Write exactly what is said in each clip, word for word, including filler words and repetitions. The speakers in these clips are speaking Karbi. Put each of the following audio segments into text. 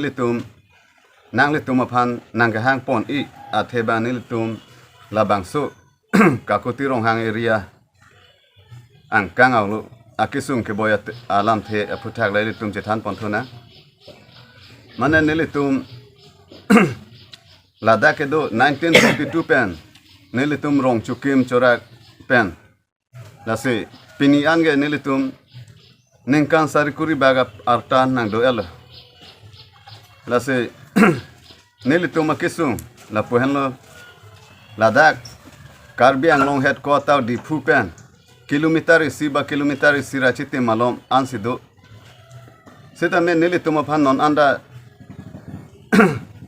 nelitum, nanglitum aphan nangkehang pon-i athe abang nelitum labangso Kakuti Ronghang area angkang aulo akesung keboi at-, alamthe aphuthak la ilitum chethan pon thu nang. Mane nelitum ladak kedo nineteen forty-two pen nelitum rong chukim chorak pen, lasi pini an ke nelitum ningkan sari kuri bak arta nangdo-etlo. Lasi nelitum akesung lapu henlo, ladak Karbi Anglong headquarter Diphu pen kilometer isi ba kilometer isi ra chitim malom ansi do. Sitame nelitum aphan non anta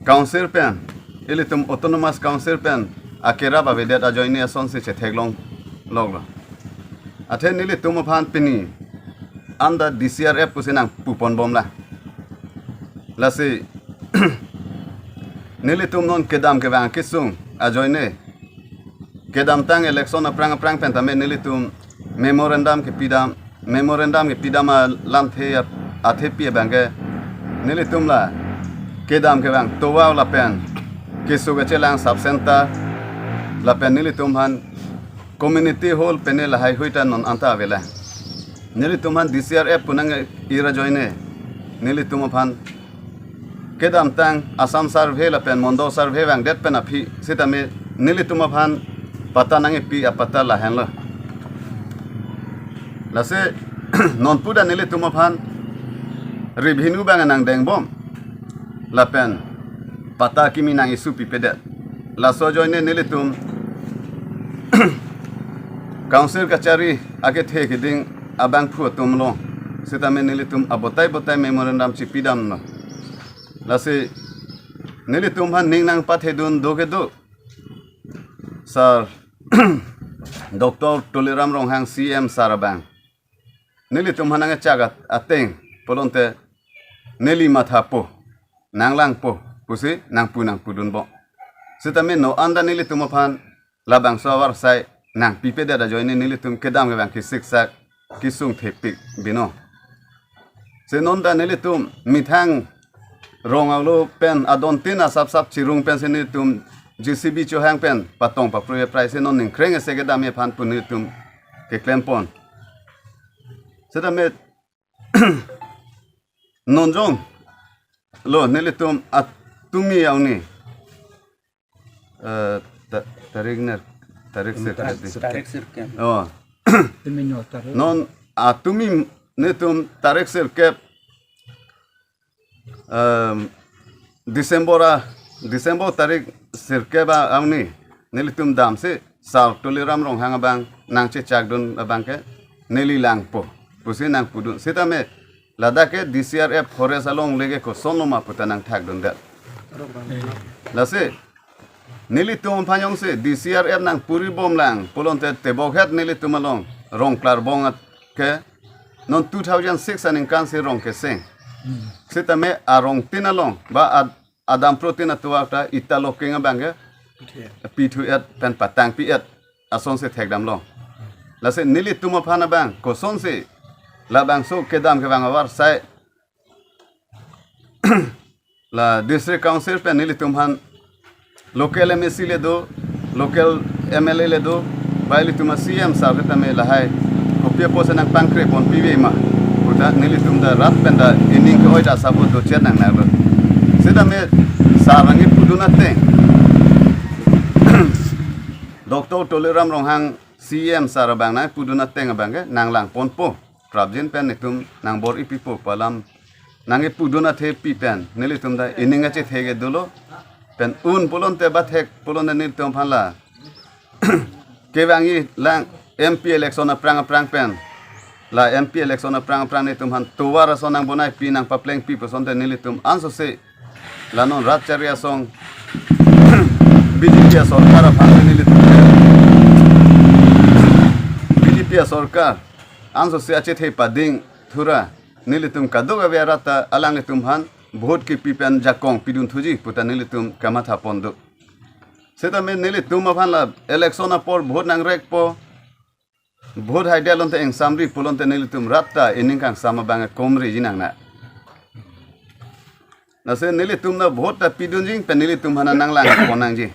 council pen, ilitum autonomous council pen akerap avedet ajoine asonsi chetheklong loklo. Athe nelitum aphan pini anta D C R F pusi nangpu pon bomlo. Lasi nelitum non kedam kevang kesung ajoine, kedamtang election aphrang aphrang pen tame nelitum memorandum kepidam, memorandum kepidam alamthe ap-, athepi abang ke nelitum la kedam kevang tovar lapen keso kechelang sub center lapen nelitum aphan community hall pen lahai hui ta non anta avelang. Nelitum aphan D C R F pu nang-ir ajoine nelitum aphan kedamtang Assam survey lapen Mondol survey vangdet pen aphi sitame nelitum aphan patta nangkepi apatta lahenlo. Lasi non puda nelitum aphan revenue abang nangdeng bom lapen patta kimi nang-issue pipedet. Laso ajoine nelitum council kachari akethe keding abangphu atum along sitame nelitum abotai botai memorandum chepidamlo. Lasi nelitum aphan ning nangpathedun do kedo Sir Doctor Tuliram Ronghang C M sir abang nelitum aphan nangkechak at-, ateng pulote neli mathapo, nanglangpo pusi nangpu nangpudun bom. Sitame non anta nelitum aphan labangso avarsai nangpipedet ajoine nelitum kedam kevang kesiksak kesung thepik binong. Si non ta nelitum methang rong aulo pen adontin asap sap chirung pensi nelitum J C B chohang pen patong paprui aprai si non ningkreng ese kedam aphan pu nelitum keklem pon. Sitame non jonglo nelitum atumi auni, eh, ta-, tarik ner, tarik sirkep di. Tarik sirkep. Oh. Tumi no tarik. Non atumi nelitum tarik sirkep, em, December a, December tarik sirkep auni nelitum damsi Sir Tuliram Ronghang abang nangchechakdun abang ke neli langpo pusi nangpudun. Sitame ladak ke D C R F forest along leke kosonloma puta nangthakdundet. Lasi nelitum aphan jongsi D C R F nangpuri bomlang pulote tebokhet nelitum along rong klarbong at ke non two thousand six aningkan si rong keseng. Sitame arongtin along ba ad-, adamprotin atovar ta ita loking abang ke pithu-et pen patangpi-et asonsi thekdamlo. Lasi nelitum aphan abang kosonsi labangso kedam kevang avarsai la District Council pen nelitum aphan local M A C le do, local M L A le do, ba ilitum a-C M sir ke tame lahai kopi apotsi nangpangkre ponpive ma puta nelitum ta rat pen ta ining ke-oi ta asap dochot nangnanglo. Sitame sir nangkepudun ateng, Doctor Tuliram Ronghang C M sir abang nangpudun ateng abang ke nanglang ponpo. Prapjin pen nelitum nangbor-i pipo pu alam nangkepudun athepi pen nelitum ta ining achethe ke dolo. Pen un pulote bathek pulote nelitum aphan la kevangji lang M P election aphrang aphrang pen, la M P election aphrang aphrang nelitum aphan tovar ason nangbonaipi nangpaplengpi pu asonte nelitum ansose la non rat chari asong B J P asorkar aphan nelitum, B J P asorkar ansose achethe pading thura nelitum kadokave arat ta alanglitum aphan vote kepi pen jakong pidun thuji puta nelitum kamatha pon do. Sitame nelitum aphan la election apor vote nangrekpo, vote haidet lonte ingsamri pulote nelitum rat ta ining kangsam abang komriji nangnang. Lasi nelitum na vote ta pidunji pen nelitum aphan nanglang ponnangji.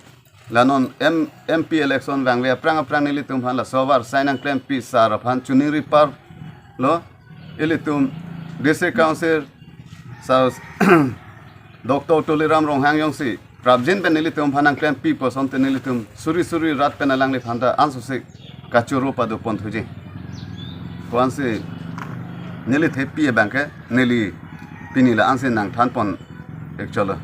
La non M MP election vangve aphrang aphrang nelitum aphan laso avar sai nangklempi sar aphan choningri parlo. Ilitum District Council sir Doctor Tuliram Ronghang jongsi prapjin pen nelitum aphan nangklempipo asonte nelitum suri suri rat pen alangliphan ta ansose kachoro pado ponthuji. Ko-ansi neli thepi abangke neli pini la-ansi nangthan pon actually.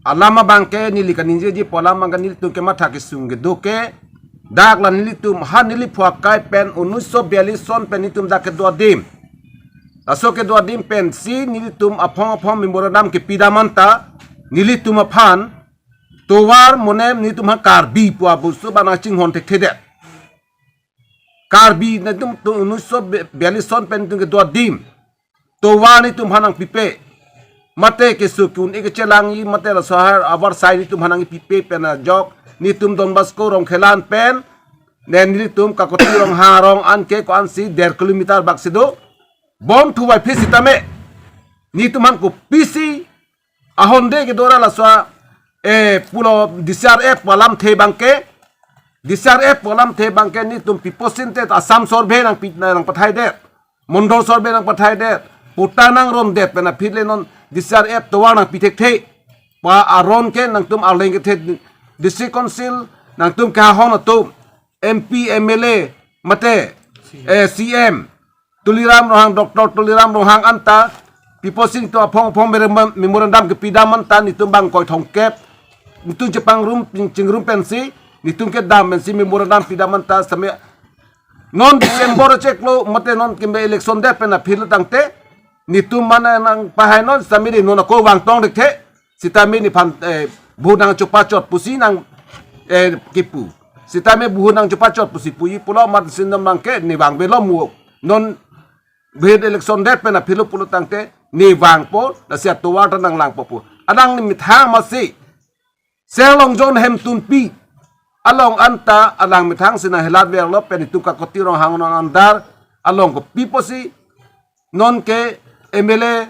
Alam abangke neli kaningjeji pu alam abangke nelitum kematha kesung kedo ke dak la nelitum ha neli phu akai pen unuiso biyalison pen nelitum dak kedo adim. Laso kedo adim pensi nelitum aphong aphong memorandum kepidam anta nelitum aphan tovar monem nelitum aphan Karbi pu abostu abang nangchinghon thekthedet. Karbi nelitum tu unuiso biyalison pen nelitum kedo adim. Tovar nelitum aphan nangpipe. Mate keso ke-un-e kechelangji mate laso avar sai nelitum aphan nangpipe pen ajok nelitum Don Bosco Rongkhelan pen. Nen nelitum Kakoti Ronghang arong anke ko-ansi der kilometer bak si do. Bon thuvai phi sitame nelitum aphan kopisi ahonde kedo ra laso, eh, pulo D C R F pu alamthe abangke, D C R F pu alamthe abangke nelitum pipo sinte Assam sorbe nangpi nangpathaidet, Mondol sorbe nangpathaidet, patta nangrondet pen aphi le non D C R F tovar nangpi thekthe. Pa aron ke nangtum arleng kethe District Council nangtum kehahon atum, M P, M L A, mate, eh, C M, Tuliram Ronghang, Doctor Tuliram Ronghang anta, pipo si nelitum aphong aphong mere-, memorandum kepidam anta, nelitum bang koi thomkep, nelitum chepangrum, ching-, chingrum pensi, nelitum kedam pensi memorandum pidam anta, sitame non December chiklo, mate non keme election det pen aphi lo tangte, nelitum mana nangpahai non, sitame di non ako vangtong thekthe, sitame nephan, eh, bu nangchopachot pusi nang, eh, kipu. Sitame bu nangchopachot pusi puji pulo mat sinam nangke ne vangbelo mu. Non bihek election det pen aphi lo pulo tangte ne vangpo, lasi atovar ta nanglangpo pu. Adang ne methang masi. Sir Long John Hemtunpi along anta alang methang si nanghelat verlo pen nelitum Kakoti Ronghang non andar along kopi pusi non ke M L A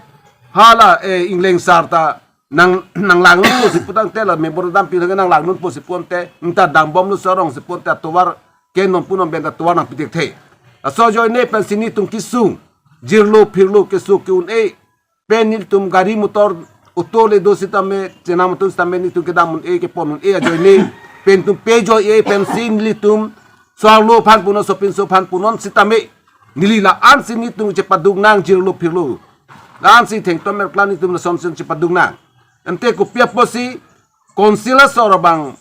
hala, eh, Engleng sar ta nang, nanglang nun pusi pu tangte la memorandum pi nanglangdun pusi pu ante, nta dambomlo so arong si pu ante atovar ke non pu non pen atovar nangpi thekthe. Laso ajoine pensi nelitum kesung, jirlo phirlo keso ke-un-e, pen nelitum gari motor auto le do sitame, chenam atum sitame nelitum kedam un-e kepon un-e ajoine, pen nelitum pejoi-e pensi nelitum so-arlo aphan punon, sopinso aphan punon sitame, neli la-ansi nelitum chepaduk nang jirlo phirlo. La-ansi thengtom erklang nelitum lasonsi chepaduk nang. Ante kopi apotsi Council asor abang,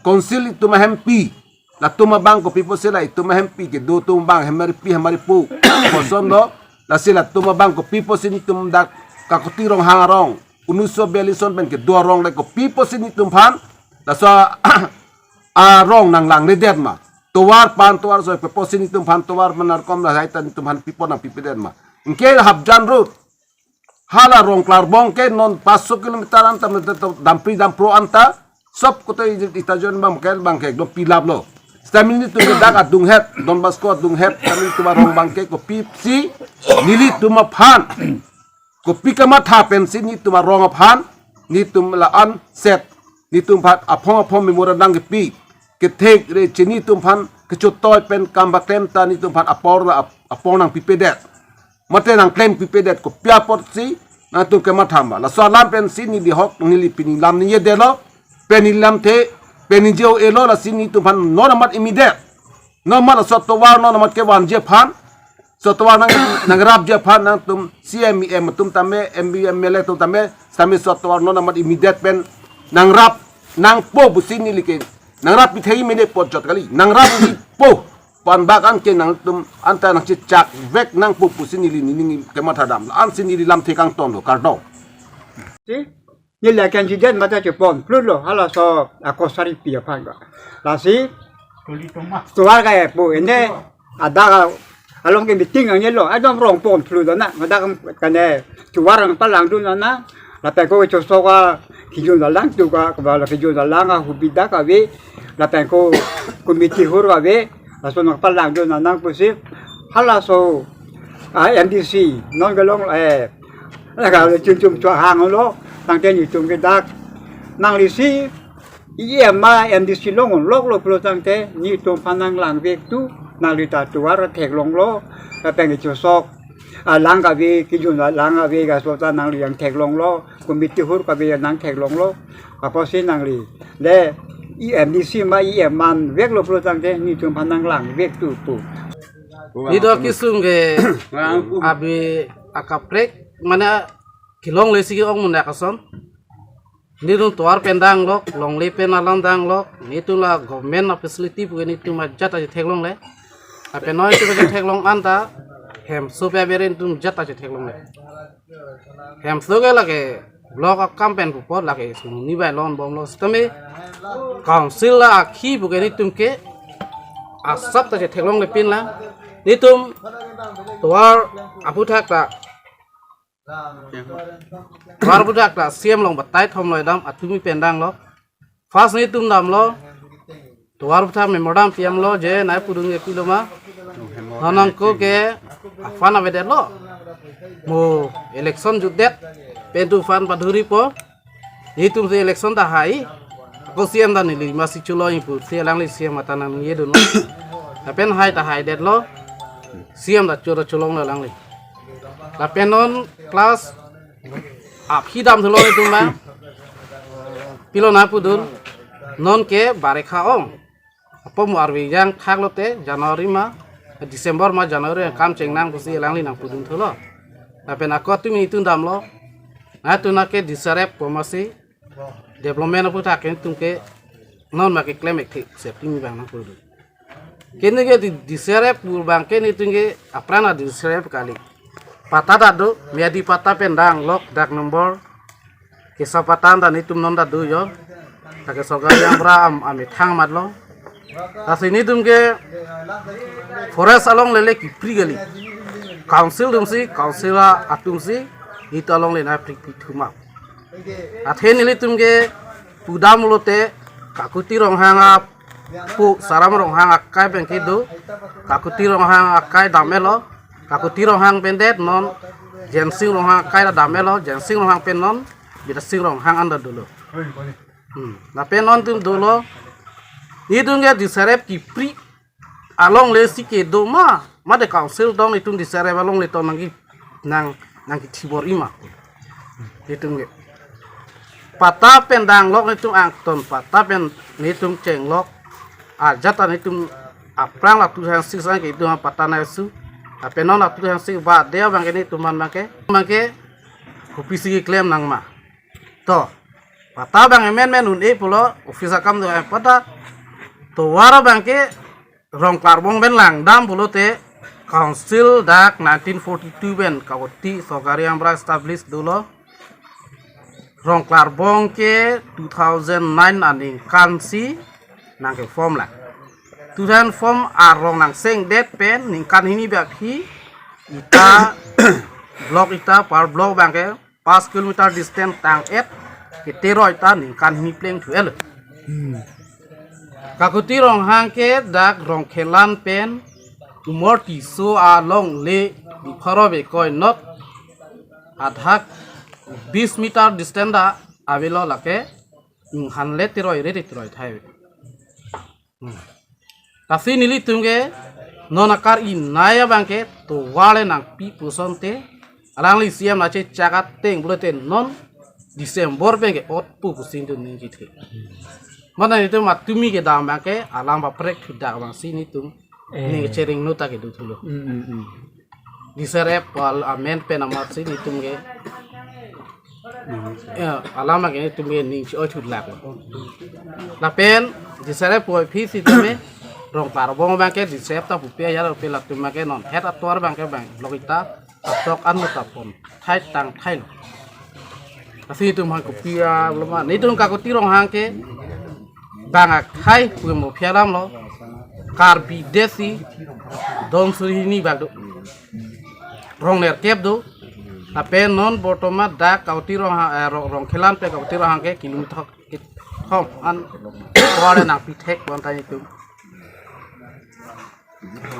Council itum ahempi, latum abang kopi pusi la itum ahempi kedo atum abang hemari pi hemari pu, kosonlo, lasi latum abang kopi pusi nelitum dak Kakoti Ronghang arong, unuiso biyalison pen kedo arong le kopi pusi nelitum aphan, laso arong nanglangledet ma. Tovar pan tovar so pe pusi nelitum aphan tovar manarkom lahai ta nelitum aphan pipo nangpipedet ma. Anke Hapjan Road, hala Rongklarbong ke non paso kilometer anta, dampri dampro anta, sop kote ita jon bang ke, bang ke ekdom pilaplo. Sitame nelitum ke dak adunghet, Don Bosco adunghet, sitame nelitum arong abang ke kopi si, nelitum aphan kopi kamatha pensi nelitum arong aphan, nelitum la-an set, nelitum aphan aphong aphong memorandum kepi, kethek re chini atum aphan kechotoi pen kam baklem ta nelitum aphan apor la ap-, apor nangpipedet. Mate nangklempipedet kopi apotsi nangtum kematha ma. Laso alam pensi neli hok neli pini lam ningjedetlo, pen neli lamthe, pen neli jeo-elo lasi nelitum aphan non amat imidet. Non amat laso atovar non amat kevanji aphan, so atovar nang, nangrapji aphan nangtum C M, E M atum tame, M P, M L A atum tame, sitame so atovar non amat imidet pen nangrap nangpo pusi neli ke, nangrap pithei mene pojot kali, nangrapjipo. Pan bak anke nangtum anta nangchechak vek nangpo pusi neli nening kematha dam. Ansi neli lamthe kangtonlo, kardom. Si, neli akan jidet mata chepon, plutlo, halaso akosari pi aphan ka. Lasi, tovar ka epo, ene, adak along ke meeting angjelo, adom rong pon plut na, madak kane, tovar nangpalangdun na, lapen ko chosoka, kijun dalang tu ka, kebala kijun dalang, hubi dak ave, lapen ko committee hur ave, laso nangpalangdun nang pusi, halaso, ah, M D C, non kelong, eh, Laga le chum chum cho hanglo, tangte netum ke dak nanglisi E M ma M D C long lok lo pulo tangte netum aphan nanglang vek tu, nangli ta tovar theklonglo, lapen kechosok alang kave, kejun alang kave, kaso ta nangli nangtheklonglo, committee hur kave nangtheklonglo. Apotsi nangli le E M D C ma E M man vek lo pulo tangte netum aphan nanglang vek tu pu. Neli do kesung ke abi akaprek mane kelongle si ke-ong mun dak ason. Netum tovar pen dang lok, longle pen alam dang lok, netum la government a facility pu ke netum ajat aja theklongle. Lapen noi netum aja theklong anta, hemso pe aberen netum ajat aja theklongle. Hemso ke lake block akam pen pupot lake sung ni bai lon bomlo sitame council la akhi pu ke netum ke asap ta aja theklongle pin la. Netum tovar aphuthak ta tovar aphuthak ta C M along batai thom lo dam atumi pen dang lo. First netum damlo. Tovar aphuthak memorandum P M lo je nai pudun ke pilo ma. Hanang ko ke aphan avedet lo. Mo election jutdet. Pen tu aphan padhuri po. Netum si election ta hai. Ako C M ta neli masi chulo ipu si alangli C M atan nangye dun lo. Lapen hai ta haidet lo. C M ta chura chulong lo alangli. Lapen non class aphi dam thulo netum ba. Pilo nai pudun. Non ke barekha ong. Apo mo arve jang thak lote January ma, December ma January kam chengnang pusi alangli nangpudun thulo. Lapen ako tumi netum damlo. Nai tuna ke D C R F po masi development aphuthak ke netum ke non ma keklem ek thik sep tumi bang nangpudun. Kene ke D-, D C R F pu abang ke netum ke apran a D C R F kali. Patta ta do, Miyadi patta pen dang lok dak number. Kesa patta ta netum non ta do jo. Ta ke sorkari ambra am, amethang mat lo. Lasi netum ke forest along lele kipri kali. Council atum si, council atum si, netum along le nai pri pri thuma. Athe nelitum ke pudam lote Kakuti Ronghang apo Saram Ronghang akai pen kedo. Kakuti Ronghang akai dam-et lo. Kakuti Ronghang pen det non Jensing Ronghang akai ta dam-et lo. Jensing Ronghang pen non Bidasing Ronghang an ta dolo. Hmm. Lapen non netum dolo. Netum ke D C R F kipri along le si kedo ma, mate council tong netum D C R F along le tong nangki nang nangkithibor-i ma. Netum ke patta pen dang lok netum angton patta pen netum chenglok. Ajat ta netum aphrang la two thousand six an ke netum patta nai su. Lapen non la two thousand six badet abang ke netum man abang ke, abang ke kopisi keklem nang ma. To, patta abang amen men un-e pulo, office akam do patta. Tovar abang ke Rongklarbong pen langdam pulote council dak nineteen forty-two pen Kakuti sorkari ambra establish dolo. Rongklarbong ke two thousand nine aningkan si nangke form lang. Two thousand form arong nangsengdet pen ningkan hini bak hi ita block ita per block abang ke pas kilometer distance tang-et, keteroi ta ningkan hini pleng thu-et. Hmm. Kakuti Ronghang ke dak Rongkhelan pen Umor Tisso along le Bipharo Bekoi not adak bis meter distance ta avelo, lake inghan le teroi re teroi thai. Hmm. Lasi nelitum ke non akar-i nai abang ke tovar le nangpi pusonte alangli C M achechak ateng pulote non December pen ke-ot pu pusi netum ning kethe. Mane netum matumi kedam abang ke alam paprek thudak abang si netum Eh. ning chering nu ta kedo thulo. Hmm, hmm, hmm. D C R F wal amen pen amat si netum ke. Hmm. Ya, alam ke netum ke ning si oi thudak. Lapen D C R F poi phi si tame Rongklarbong abang ke D C R F ta pupe ya, lapen latum abang ke non het atovar abang ke abang block ita atok an ta pon thai tang thai lo. Lasi netum hang kopi a loma. Netum Kakuti Ronghang ke bang akhai pu mo phialam lo. Karbi Desi don suri hini bak do. Rong nerkep do. Lapen non bortoman dak Kakuti Ronghang, eh, Rong, Rongkhelan pen Kakuti Ronghang ke kilometer kethom an tovar le nangpi thek pu an ta netum.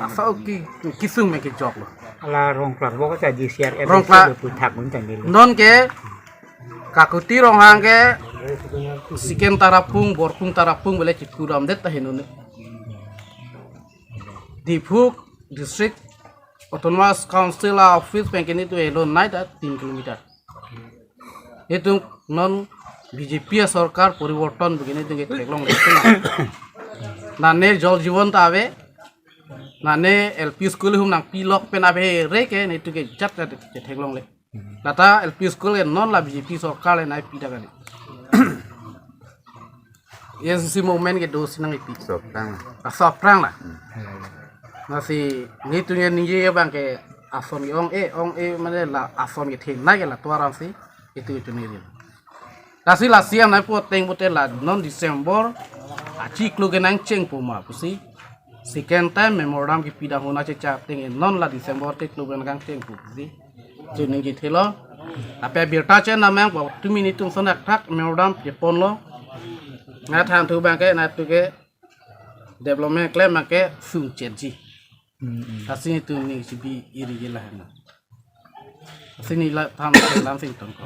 Asa ki kisung me kejok lo. Ala Rongklang bo ka D C R F Rongklang. Puthak mun tangil. Non ke Kakuti Ronghang ke Siken Tarapung, Borpung Tarapung bole chipu ram det ta henun. Diphu District Autonomous Council a office pen ke netum helo nai ta tin kilometer. Netum non B J P a sorkar poriborton begini netum ke theklong le. Nane Jal Jeevan ta ave. Nane L P school hum nangpi lok pen ave re ke netum ke jat jat ke theklong le. Lata L P school ke non la B J P sorkar le nai pi ta kali. A N C C movement ke do sinang ipi. Soptang. Asap prang la. Lasi netum ke ningje abang ke ason ke ong-e ong-e mane la ason kethenei ke la tuaran si itu itu ni rin. Lasi lasi anai po teng bote la non December achiklo ke nangcheng pu ma pusi. Second time memorandum kipi dahun achecha teng non la December chiklo ke nangcheng pu pusi. Chuning kithelo. Ape birta chen namang po tumi netum son akthak memorandum kepon lo. Nai than thu abang ke nai tu ke development klem abang ke sung chenji. Lasi netum ning chibi iri ke la na. Lasi neli la tham lam sing tong ko.